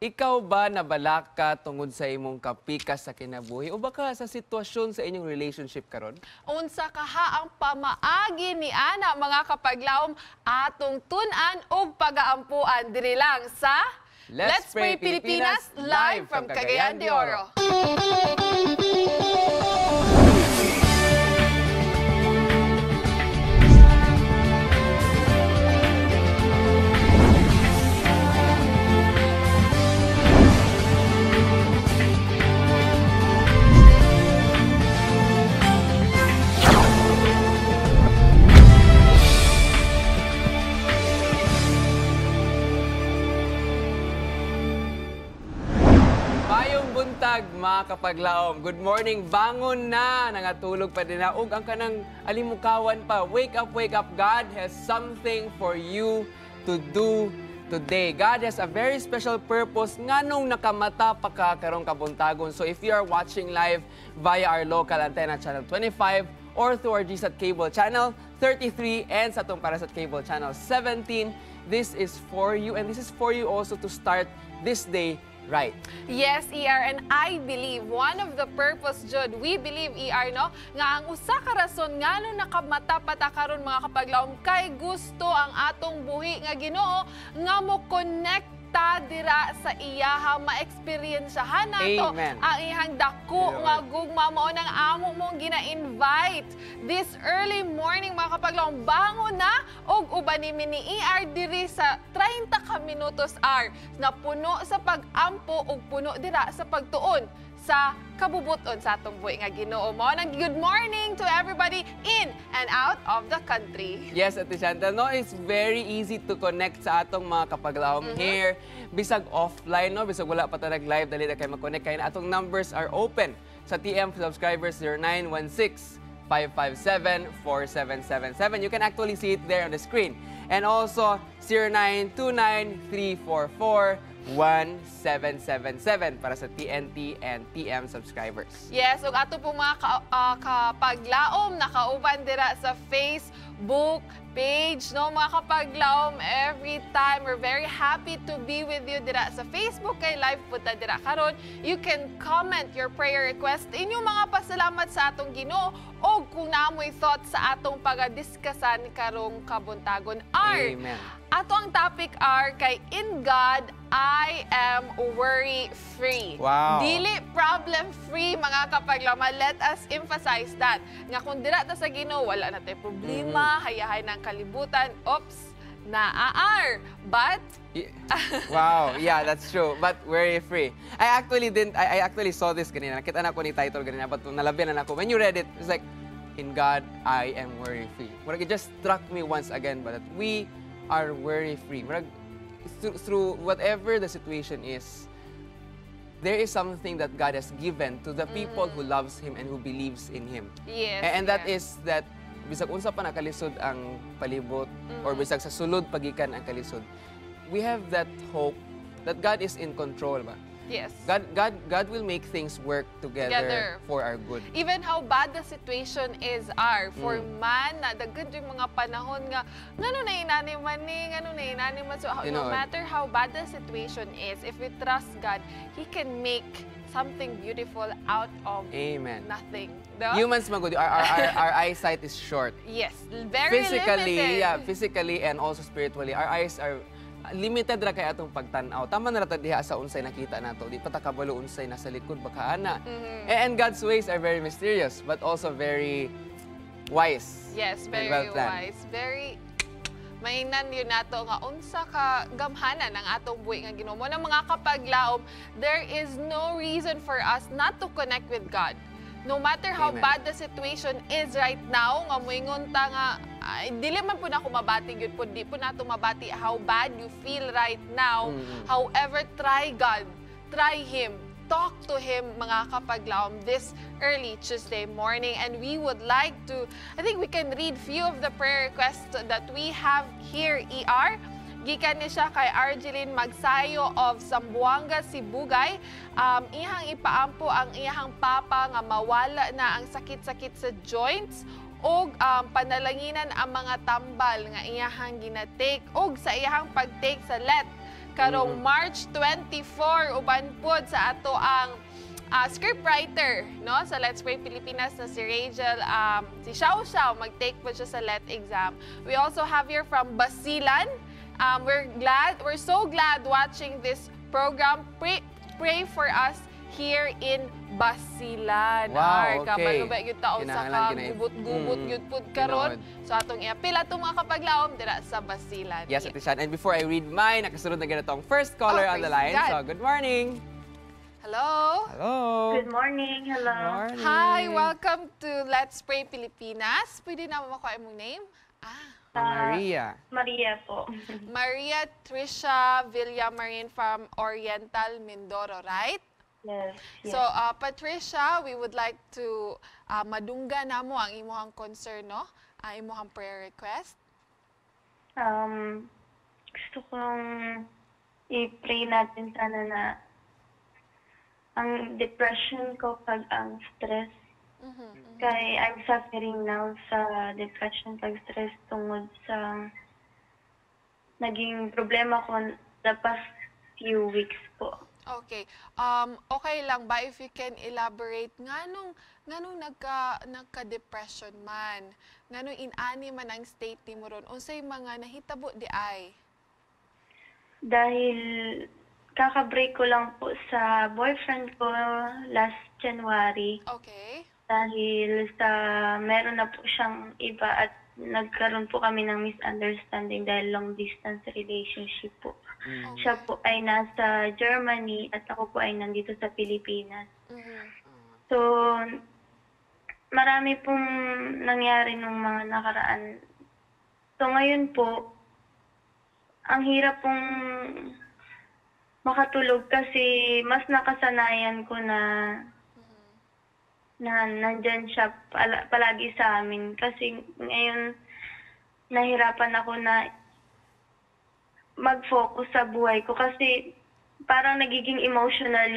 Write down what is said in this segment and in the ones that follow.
Ikaw ba nabalak ka tungod sa imong kapikas sa kinabuhi o baka sa sitwasyon sa inyong relationship karon? Unsa kaha ang pamaagi ni ana mga kapaglaom atong tun-an ug pagaampuan diri lang sa Let's Pray Pilipinas, live from Cagayan de Oro. Buntag mga kapaglaom. Good morning. Bangon na. Nangatulog pa din na. Ug ang kanang alimukawan pa. Wake up, wake up. God has something for you to do today. God has a very special purpose nganong nakamata pa ka karong kabuntagon. So if you are watching live via our local antenna channel 25 or through our GSAT cable channel 33 and sa atong Parasat cable channel 17, this is for you and this is for you also to start this day right. Yes, ER, and I believe one of the purpose jud we believe ER no nga ang usa ka rason ngano nakamata pata karon mga kapaglaom kay gusto ang atong buhi nga Ginoo nga mo connect dira sa iyaha ma-experiensyahan nato ang ihang dako nga gugma mao nang amo mong gina-invite this early morning mga kapaglaom bangon na og uban ni ER diri sa 30 ka minutos hour na puno sa pag-ampo ug puno dira sa pagtuon sa kabubuton sa atong buhi nga Ginoo mo nang good morning to everybody in and out of the country. Yes, Ate Chantal, no, it's very easy to connect sa atong mga kapaglaom here. Bisag offline, no, bisag wala pa ta nag-live, dali na kayo mag-connect kayo na atong numbers are open. Sa TM subscribers 0916-557-4777. You can actually see it there on the screen. And also 0929-344-1777 para sa TNT and TM subscribers. Yes, ug ato po mga kapaglaom nakauban dira sa Facebook page no mga kapaglaom every time we're very happy to be with you dira sa Facebook kay live puta dira karon you can comment your prayer request inyong mga pasalamat sa atong Ginoo o kung naamoy thoughts sa atong pagadiskusan karong kabuntagon Amen. Ato ang topic are kay in God I am worry-free. Wow. Dili problem-free mga kapaglaom. Let us emphasize that. Nga kung dira ta sa Ginoo wala na tay problema, hayahay ng kalibutan. Oops, naaar. But wow, yeah, that's true. But worry-free. I actually saw this kanina. Nakita na ko ni title kanina, but nalabihan na ako. When you read it, it's like, in God, I am worry-free. It just struck me once again, but that we are worry-free. Through whatever the situation is, there is something that God has given to the people who loves Him and who believes in Him. Yes, and that is that bisag unsa pa nakalisod ang palibot or bisag sa sulod pagikan ang kalisod, we have that hope that God is in control ba? Yes. God will make things work together for our good. Even how bad the situation is for man na daghan yung mga panahon nga ngano na inani man ni ngano na inani man so no matter how bad the situation is if we trust God He can make something beautiful out of nothing. No? Humans magud our eyesight is short. Yes, very limited. Physically and also spiritually our eyes are limited ra kay atong pagtan-aw. Tama na ra ta diha sa unsay nakita nato. Di pa ta kabalo unsay nasa likod baka ana. And God's ways are very mysterious but also very wise. Yes, very wise. Very mainan yun nato nga unsa ka gamhanan ang atong buhi nga Ginoo mo na mga kapaglaom. There is no reason for us not to connect with God. No matter how bad the situation is right now, nga moingon ta nga dili man po na ako mabati gyud po di po nato mabati how bad you feel right now. However, try God, try Him, talk to Him mga kapaglaom this early Tuesday morning, and we would like to, I think we can read few of the prayer requests that we have here. ER gikan ni siya kay Argeline Magsayo of Zamboanga, Sibugay. Iyang ipaampo ang iyang papa nga mawala na ang sakit-sakit sa joints og panalanginan ang mga tambal nga iyang ginatake og sa iyang pagtake sa let karong March 24 uban pod sa ato ang scriptwriter no sa Let's Pray Pilipinas na si Rachel, si Xiao Xiao mag-take po siya sa LET exam. We also have here from Basilan. We're so glad watching this program. Pray for us here in Basilan. Wow, okay. Kabalubay gyud taon sa Kinahanglan gubot-gubot gyud pud karon. So atong iapil atong mga kapaglaom dira sa Basilan. Yes, Ate Shan. And before I read mine, nakasunod na ganitong first caller on the praise line. God. So, good morning. Hello. Hello. Good morning. Hello. Morning. Hi, welcome to Let's Pray Pilipinas. Pwede na makuha imong name? Maria. Maria po. Maria Tricia Villamarin from Oriental Mindoro, right? Yes. Yes. So, Patricia, we would like to madungga namo ang imong concern, no? Ang imong prayer request. Gusto kong i-pray natin sana na ang depression ko pag ang stress. Kaya I'm suffering now sa depression pag stress tungod sa naging problema ko the past few weeks po. Okay. Okay lang ba if you can elaborate nganong nagka-depression man? Nganong inani man ang state nimo ron? Unsay mga nahitabo di ay? Dahil kaka-break ko lang po sa boyfriend ko last January. Okay. Dahil sa meron na po siyang iba at nagkaroon po kami ng misunderstanding dahil long distance relationship po. Okay. Siya po ay nasa Germany at ako po ay nandito sa Pilipinas. So, marami pong nangyari nung mga nakaraan. So, ngayon po, ang hirap pong makatulog kasi mas nakasanayan ko na nandyan siya palagi sa amin. Kasi ngayon, nahirapan ako na mag-focus sa buhay ko kasi parang nagiging emotional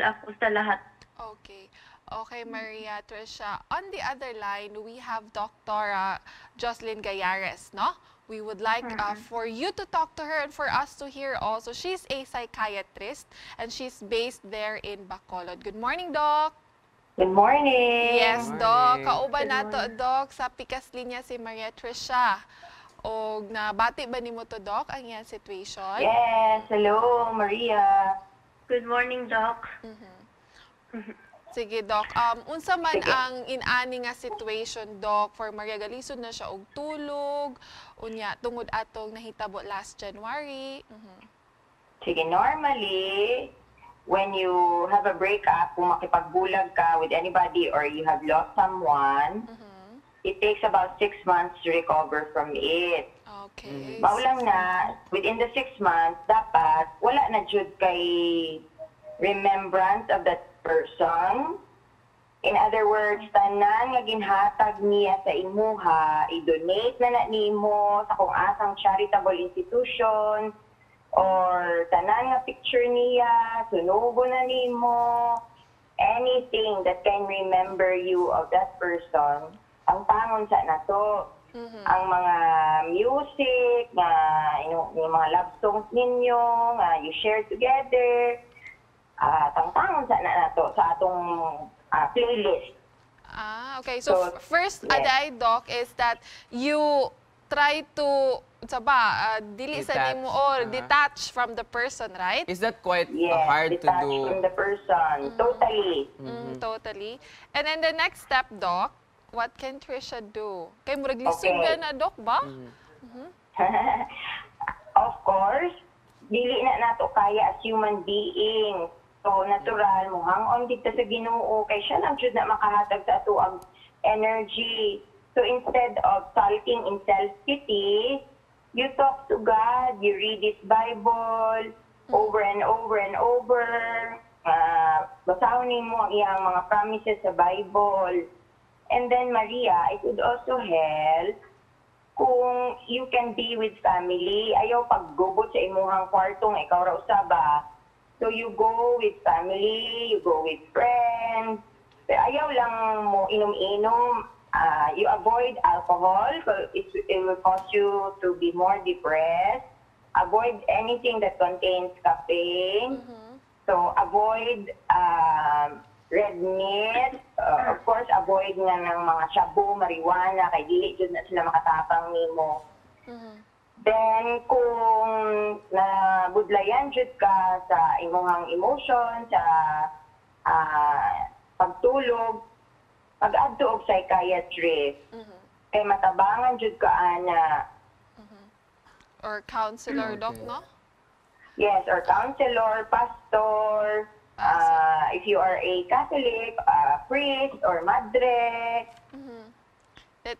ako sa lahat. Okay. Okay, Maria Tricia. On the other line, we have Dr. Jocelyn Gayares, no? We would like for you to talk to her and for us to hear also. She's a psychiatrist and she's based there in Bacolod. Good morning, Doc. Good morning. Yes, Good Doc. morning. Kauban nato, Doc, sa pikas linya si Maria Tricia. O nabati ba nimo to, Doc, ang iyang situation? Yes, hello, Maria. Good morning, Doc. Sige, Doc. Unsa man Sige. ang inani nga situation, Doc, for Maria Galisod na siya og tulog, unya tungod atong nahitabo last January. Sige, normally, when you have a breakup, kung makipagbulag ka with anybody or you have lost someone, it takes about 6 months to recover from it. Okay. Maulang na, within the 6 months, dapat wala na jud kay remembrance of that person. In other words, tanan nga ginhatag niya sa imuha, i-donate na nimo sa kung asang charitable institution, or tanan nga picture niya, sunugo na nimo, anything that can remember you of that person, ang tangon sa nato. Ang mga music, yung mga love songs ninyo, you share together, tangtangon sa nato sa atong playlist. Okay. So, first, yes. aday, Doc, is that you try to, dili sa Detach. nimo or detach from the person, right? Is that quite Yes, hard to detached do? from the person. Totally. Totally. And then the next step, Doc, what can Tricia do? Kay murag lisod Okay. ka na, Doc, ba? Of course, dili na nato kaya as human beings. So, natural mo hang on dito sa Ginoo kay siya lang jud na makahatag sa ato ang energy. So, instead of sulking in self-pity, you talk to God, you read His Bible over and over and over. Basahon mo ang iyang mga promises sa Bible. And then, Maria, it would also help kung you can be with family. Ayaw paggubot sa imuhang kwartong ikaw ra usaba. So you go with family, you go with friends. Pero ayaw lang mo inom-inom. You avoid alcohol. So it will cause you to be more depressed. avoid anything that contains caffeine. So, avoid red meat. Of course, avoid nga ng mga shabu, marijuana, kay dili jud na sila makatapang nimo. Then, kung nabudlayan jud ka sa imong emotion, sa pagtulog, pag-adto og psychiatrist. Kay matabangan jud ka ana. Or counselor, Doc, no? Yes, or counselor, pastor, if you are a Catholic, priest or madre. That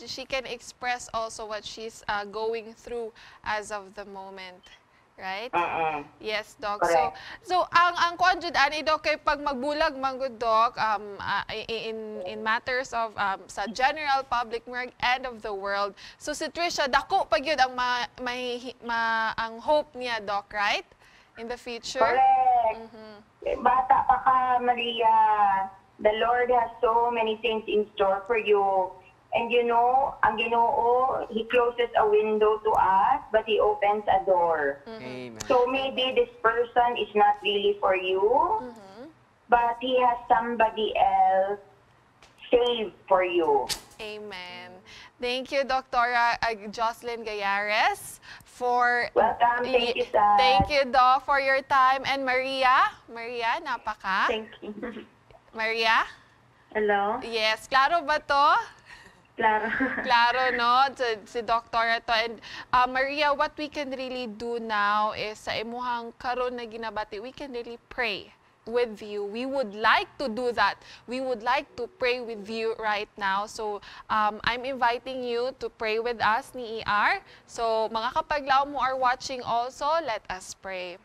she can express also what she's going through as of the moment. Right? Yes, Doc. Correct. So ang kuan jud ani, Doc, kay pag magbulag manggod, Doc, in matters of sa general public end of the world. So si Trisha dako pag yun ang ang hope niya, Doc, right? In the future. Correct. Bata pa ka, Maria. The Lord has so many things in store for you. And you know, ang Ginoo, He closes a window to us, but He opens a door. Amen. So maybe this person is not really for you, but He has somebody else saved for you. Amen. Thank you, Dr. Jocelyn Gayares, for... Welcome. Thank you, Sir. Thank you, Doc, for your time. And Maria, napaka. Thank you. Maria? Hello? Yes, klaro ba to? Claro. Klaro, no? Si Doktora to. And Maria, what we can really do now is sa imuhang karon na ginabati, we can really pray with you. We would like to do that. We would like to pray with you right now. So, I'm inviting you to pray with us ni ER. So, mga kapaglaw mo are watching also, let us pray.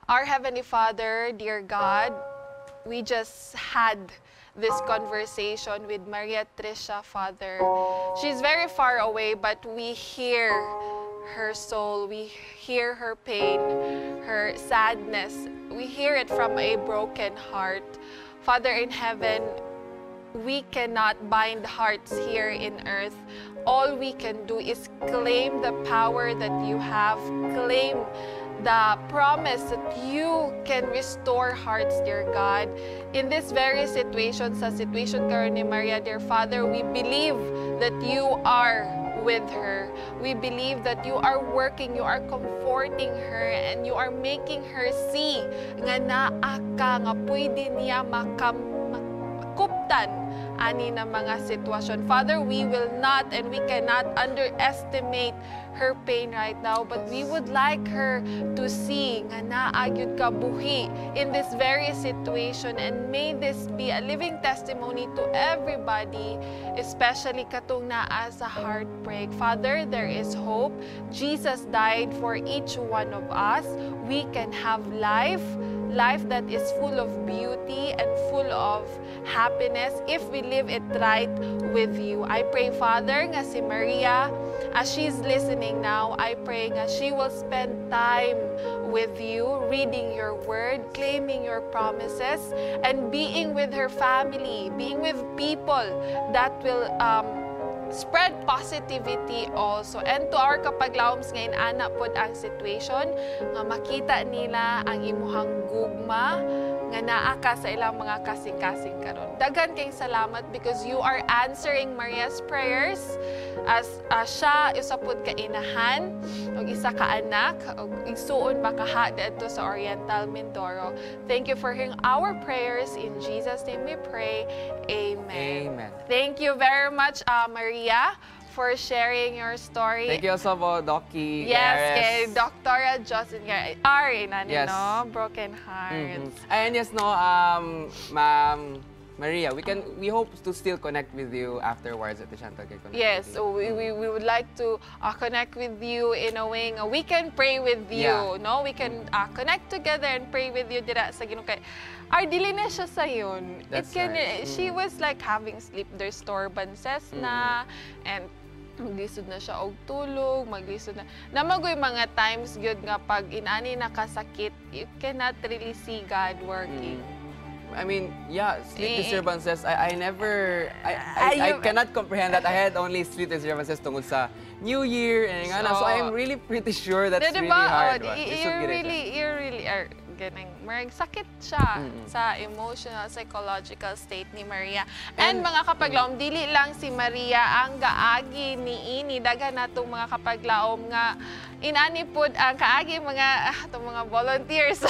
Our Heavenly Father, dear God, we just had this conversation with Maria Trisha, Father. She's very far away, but we hear her soul. We hear her pain, her sadness. We hear it from a broken heart. Father in heaven, we cannot bind hearts here in earth. All we can do is claim the power that you have, claim the promise that you can restore hearts, dear God. In this very situation, sa situation karon ni Maria, dear Father, we believe that you are with her. We believe that you are working, you are comforting her, and you are making her see nga naa ka, nga pwede niya makuptan ani na mga sitwasyon. Father, we will not and we cannot underestimate her pain right now, but we would like her to see nga naagyud ka buhi in this very situation, and may this be a living testimony to everybody, especially katong naa sa heartbreak. Father, there is hope. Jesus died for each one of us. We can have life that is full of beauty and full of happiness if we live it right with you. I pray, Father, nga si Maria, as she's listening now, I pray nga she will spend time with you, reading your word, claiming your promises, and being with her family, being with people that will spread positivity also. And to our kapaglawms ngayon, ana pod ang situation, nga makita nila ang imuhang gugma, nga naa ka sa ilang mga kasing-kasing karon. Daghan kayong salamat because you are answering Maria's prayers as siya usapod ka inahan, o isa ka anak, o igsuon ba kaha dito sa Oriental Mindoro. Thank you for hearing our prayers. In Jesus' name we pray. Amen. Amen. Thank you very much, Maria, for sharing your story. Thank you also po, Docky Yes, Gayares. kay Dr. Jocelyn Gayares. Yes. No? Broken hearts. And yes, no, Ma'am Maria, we hope to still connect with you afterwards at the Chantal Kay Connect. Yes, so we would like to connect with you in a way nga we can pray with you, Yeah. no? We can connect together and pray with you dira sa Ginoo kay dili na siya sayon. That's It can right. she was like having sleep disturbances na, and maglisod na siya og tulog, maglisod na. Namagoy mga times gyud nga pag inani nakasakit, you cannot really see God working. I mean, yeah, sleep Eh. disturbances. I cannot comprehend that. I had only sleep disturbances tungkol sa New Year and nga na. So I'm really pretty sure that's really hard. You really are ganang marag sakit siya sa emotional, psychological state ni Maria. And mga kapaglaom, dili lang si Maria ang gaagi ni ini daghan natong mga kapaglaom nga inani pod ang kaagi atong mga volunteers.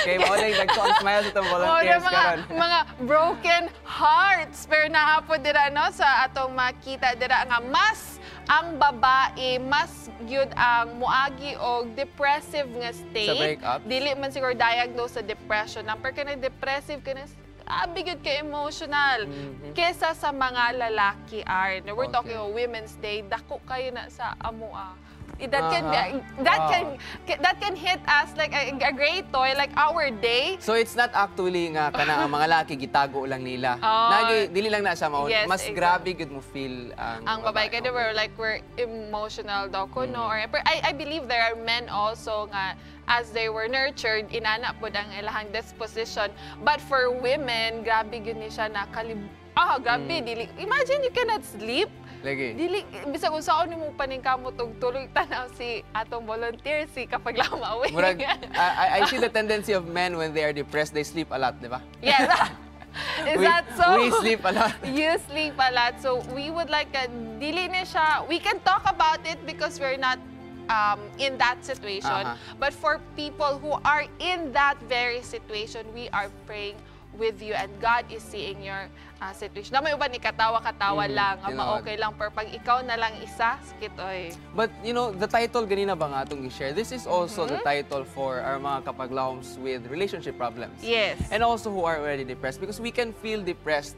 Okay, mo lang nagko-smile sa itong volunteers karon. Mga broken hearts pero nahapod dira no sa atong makita dira nga mas ang babae mas gyud ang muagi og depressive nga state. Sa breakup? Dili man siguro diagnose sa depression. Ang pero kana depressive kana gyud ka emotional kesa sa mga lalaki are. We're talking about Women's Day, dako kayo na sa amoa. That can hit us like a great toy, like our day. So it's not actually nga kana ang mga laki gitago lang nila. Dili lang na siya mao. Yes, Mas exactly. grabe gud mo feel Ang babae kada we're emotional daw kuno or I believe there are men also nga as they were nurtured inana pod ang ilahang disposition, but for women grabe gyud ni siya na grabe dili. Imagine you cannot sleep. Lagi. Dili bisag unsaon nimo paningkamot og tulog tanaw si atong volunteer si kapag lamawi. Murag, I see the tendency of men when they are depressed, they sleep a lot, di ba? Yes. Is that so? We sleep a lot. You sleep a lot. So we would like dili na siya. We can talk about it because we're not in that situation. But for people who are in that very situation, we are praying with you and God is seeing your situation. Na may uban ni katawa-katawa lang, okay lang, pero pag ikaw na lang isa, sakit oy. But you know, the title ganina ba nga atong i-share, this is also the title for our mga kapaglaoms with relationship problems. Yes. And also who are already depressed, because we can feel depressed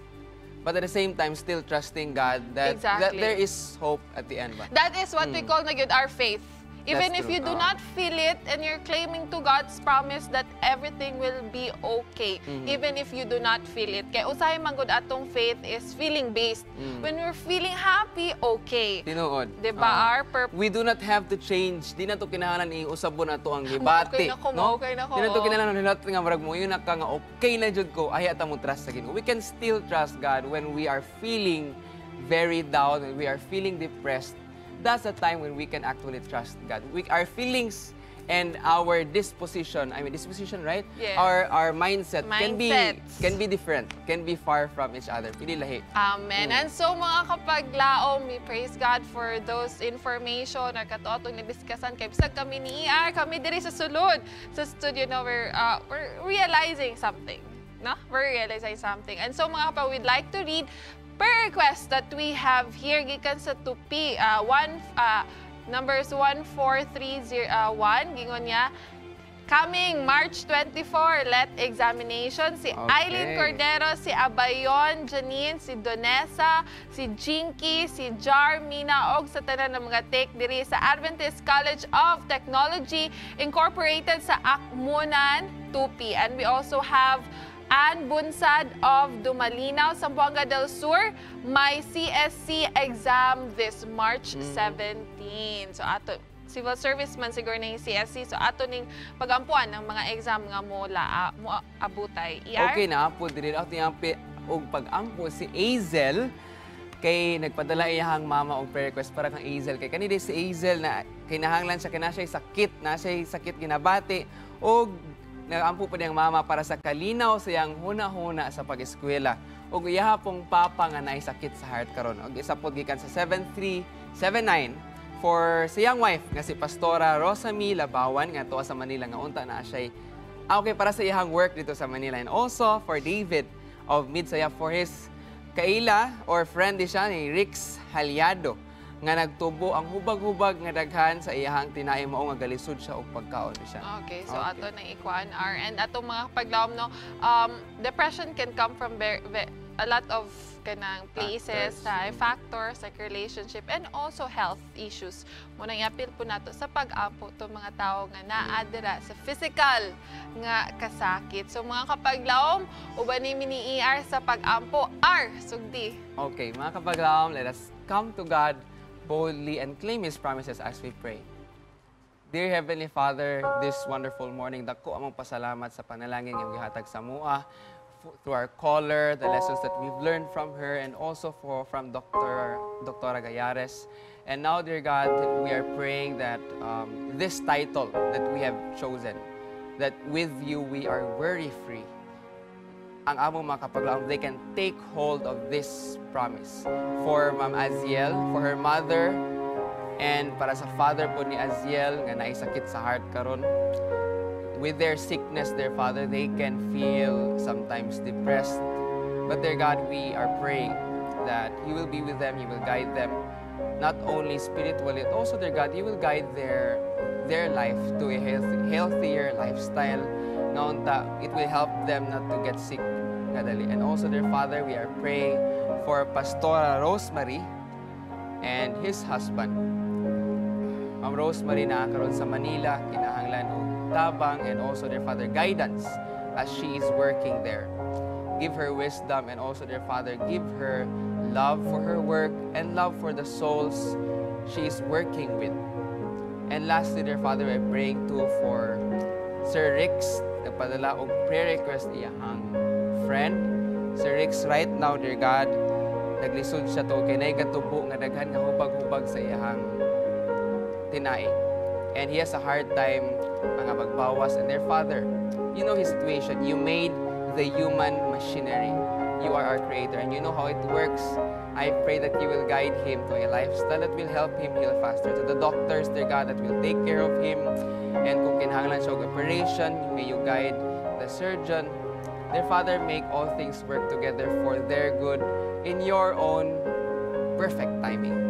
but at the same time still trusting God that there is hope at the end ba? That is what we call na gyud our faith. Even That's if you true. do not feel it and you're claiming to God's promise that everything will be okay, even if you do not feel it. Kaya usahay man gud atong faith is feeling based. When we're feeling happy, okay. Tinuod. Diba? Our purpose. We do not have to change. Di na to kinahanglan iusabon na to ang gibati. Okay na ko. Di na to kinahanglan nila nga marag mo yun na ka nga okay na jud ko ay ata mo trust sa Ginoo. We can still trust God when we are feeling very down, when we are feeling depressed. That's the time when we can actually trust God. Our feelings and our disposition, right? Yes. Our mindset can Mindsets. be different, can be far from each other. Pili lahi. Amen. And so mga kapaglaom, we praise God for those information or katuotong na-discussan kay bisag kami ni ER, kami diri sa sulod sa studio na we're realizing something. No? We're realizing something. And so mga kapag, we'd like to read per request that we have here gikan sa Tupi, numbers 14301, gingon niya, coming March 24, let examination, si Eileen Cordero, si Abayon, Janine, si Donessa, si Jinky, si Jarmina, og sa tanan ng mga take diri sa Adventist College of Technology Incorporated sa Akmunan, Tupi. And we also have Ann Bunsad of Dumalinaw, Zamboanga del Sur, may CSC exam this March 17. So ato civil service man siguro na yung CSC. So ato ning pagampuan ng mga exam nga mo abutay. Okay na po diri ato yang og pagampo si Azel kay nagpadala iyang mama og prayer request para kang Azel kay kanidi si Azel na kinahanglan siya kana siya sakit ginabati og nagampo pa niyang mama para sa kalinaw sa iyang huna-huna sa pag-eskwela. Og iya pong papa nga naay sakit sa heart karon. Og isa pod gikan sa 7379 for sa iyang wife nga si Pastora Rosamy Labawan nga tuwa sa Manila nga unta na siya. Okay para sa iyang work dito sa Manila, and also for David of Midsaya for his kaila or friend di siya ni Rix Halyado nga nagtubo ang hubag-hubag nga daghan sa iyang tinaay mao nga galisod siya og pagkaon siya. Okay, so ato nang ikuan are and atong mga paglawom no, depression can come from a lot of kanang places, factors like relationship and also health issues. Muna i-appeal po nato sa pag-ampo to mga tao nga naadira sa physical nga kasakit. So mga kapaglaom, uban ni mini ER sa pag-ampo are sugdi. Okay, mga kapaglaom, let us come to God boldly and claim His promises as we pray. Dear Heavenly Father, this wonderful morning, dako among pasalamat sa panalangin ng gihatag sa mua, through our caller, the lessons that we've learned from her, and also from Dr. Gayares. And now, dear God, we are praying that this title that we have chosen, that with you we are very free. Ang among mga kapaglaom, they can take hold of this promise. For Ma'am Aziel, for her mother, and para sa father po ni Aziel, nga naisakit sa heart karon. With their sickness, their father, they can feel sometimes depressed. But dear God, we are praying that you will be with them, you will guide them, not only spiritually, but also, dear God, you will guide their life to a healthier lifestyle. Noon ta, it will help them not to get sick kadali. And also, dear Father, we are praying for Pastora Rosemary and his husband. Ma'am Rosemary nakakaroon sa Manila, kinahanglan og tabang, and also, dear Father, guidance as she is working there. Give her wisdom, and also, dear Father, give her love for her work and love for the souls she is working with. And lastly, dear Father, I'm praying too for Sir Rix, nagpadala og prayer request iyang friend. Sir Rix, right now, dear God, naglisod siya to kay nay katubo nga daghan nga hubag-hubag sa iyang tinai. And he has a hard time mga magbawas. And their Father, you know his situation. You made the human machinery. You are our creator and you know how it works. I pray that you will guide him to a lifestyle that will help him heal faster. To the doctors, dear God, that will take care of him. And kung kinahanglan siya og operation, may you guide the surgeon. Dear Father, make all things work together for their good in your own perfect timing.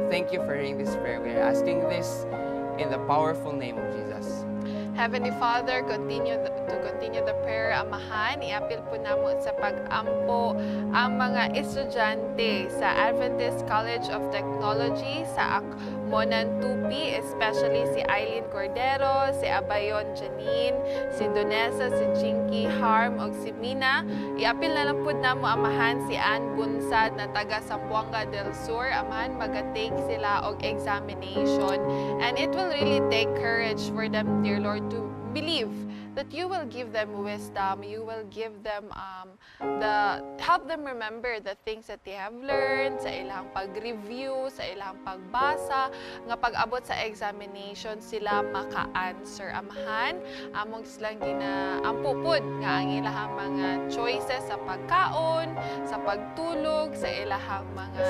Thank you for hearing this prayer. We are asking this in the powerful name of Jesus. Heavenly Father, continue the prayer, Amahan. Iapil po namo sa pag-ampo ang mga estudyante sa Adventist College of Technology sa Monan Tupi, especially si Eileen Cordero, si Abayon Janine, si Donesa, si Jinky Harm, o si Mina. Iapil na lang po namo, Amahan, si Ann Bunsad na taga Zamboanga del Sur. Amahan, magatake sila og examination. And it will really take courage for them, dear Lord, to believe that you will give them wisdom, you will give them help them remember the things that they have learned sa ilang pag-review, sa ilang pagbasa, nga pag-abot sa examination sila maka-answer. Amahan, among silang ginaampo-pod nga ang ilahang mga choices sa pagkaon, sa pagtulog, sa ilahang mga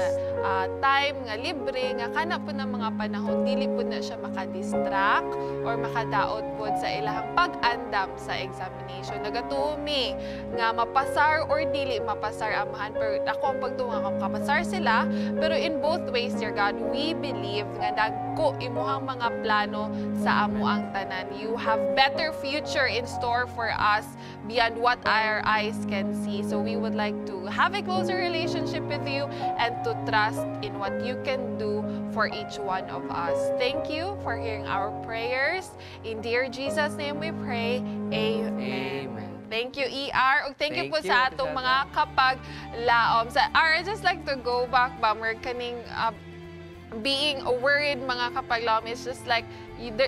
time nga libre, nga kana po ng mga panahon, dili po na siya makadistract or makadaot po sa ilahang pag-andam sa examination. Nagatuumi nga mapasar or dili mapasar, Amahan. Pero ako ang pagtunga kung kapasar sila. Pero in both ways, dear God, we believe nga dagko imuhang mga plano sa amo ang tanan. You have better future in store for us beyond what our eyes can see. So we would like to have a closer relationship with you and to trust in what you can do for each one of us. Thank you for hearing our prayers. In dear Jesus' name we pray. Amen. Thank you, ER. Thank you po sa atong mga kapaglaom. I just like to go back, Bummer, kaning being worried mga kapaglaom is just like,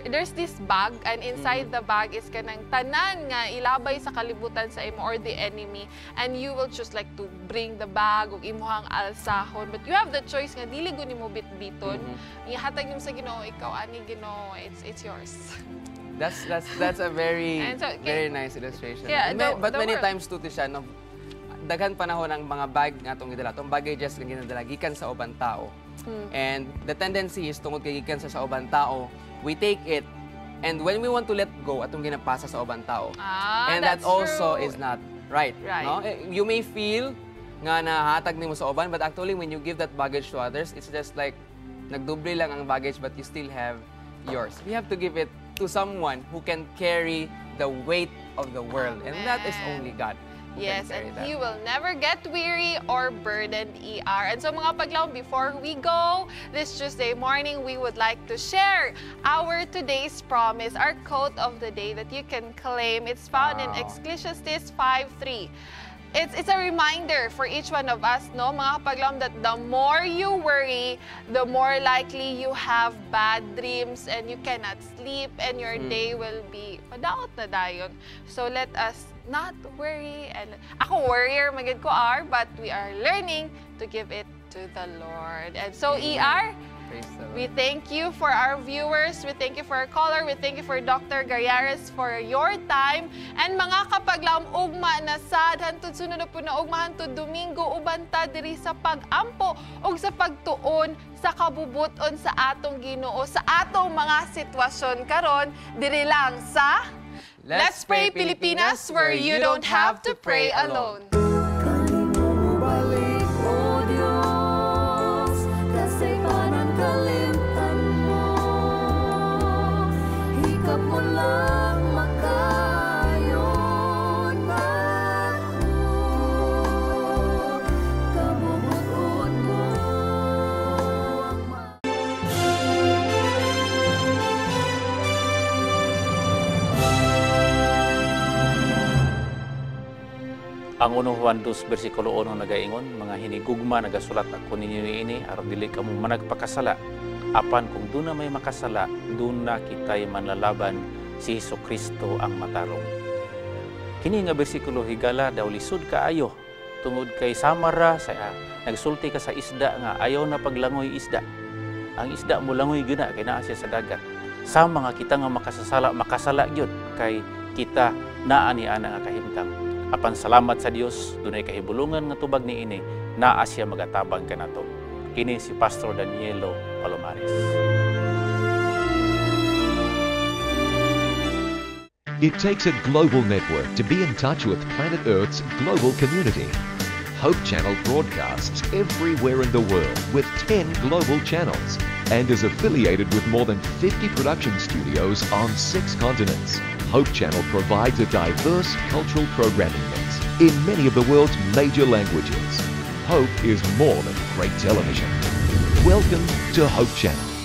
there's this bag and inside the bag is kanang tanan nga ilabay sa kalibutan sa imo or the enemy, and you will choose like to bring the bag ug imuhang alsahon, but you have the choice nga dili gud nimo bitbiton. Ihatag nimo sa Ginoo, ikaw ani Ginoo, it's yours. That's a very very nice illustration. Yeah, but many times too siya, no, daghan panahon ang mga bag nga atong gidala, atong baggages nga ginadala gikan sa ubang tao. And the tendency is tungod kay gikan sa ubang tao, we take it, and when we want to let go, atong ginapasa sa ubang tao. And that also is not right. No? You may feel nga nahatag nimo sa uban, but actually when you give that baggage to others, it's just like nagdoble lang ang baggage but you still have yours. We have to give it to someone who can carry the weight of the world. Amen. And that is only God. Yes, and He will never get weary or burdened, ER. And so mga paglaom, before we go this Tuesday morning, we would like to share our today's promise, our quote of the day that you can claim. It's found in Ecclesiastes 5:3. it's a reminder for each one of us, no, mga kapaglaom, that the more you worry, the more likely you have bad dreams and you cannot sleep and your day will be madaot na dayon. So let us not worry. And ako worrier magid ko but we are learning to give it to the Lord. And so ER, Praise the Lord. we thank you for our viewers, we thank you for our caller, we thank you for Dr. Garyares for your time. And mga kapaglaom, ugma na sad, hantod sunod na po na ugma, hantod Domingo, ubanta diri sa pag-ampo o sa pagtuon sa kabubuton sa atong Ginoo, sa atong mga sitwasyon karon diri lang sa Let's Pray Pilipinas, where you don't have to pray alone. Ang 1 Juan 2 versikulo 1 nagaingon, mga hinigugma nagasulat ako ninyo ini aron dili kamo managpakasala. Apan kung doon na may makasala, doon na kita'y manlalaban si Hesukristo ang matarong. Kini nga bersikulo higala daw lisod kaayo tungod kay samara sa nagsulti ka sa isda nga ayaw na paglangoy isda. Ang isda mo langoy gina kay naa siya sa dagat. Sa mga kita nga makasala gyud kay kita naa ni ana nga kahimtang. Apan salamat sa Dios, dunay kahibulungan nga tubag niini naa siya magatabang kanato. Kini si Pastor Danielo Palomares. It takes a global network to be in touch with planet Earth's global community. Hope Channel broadcasts everywhere in the world with 10 global channels and is affiliated with more than 50 production studios on 6 continents. Hope Channel provides a diverse cultural programming mix in many of the world's major languages. Hope is more than great television. Welcome to Hope Channel.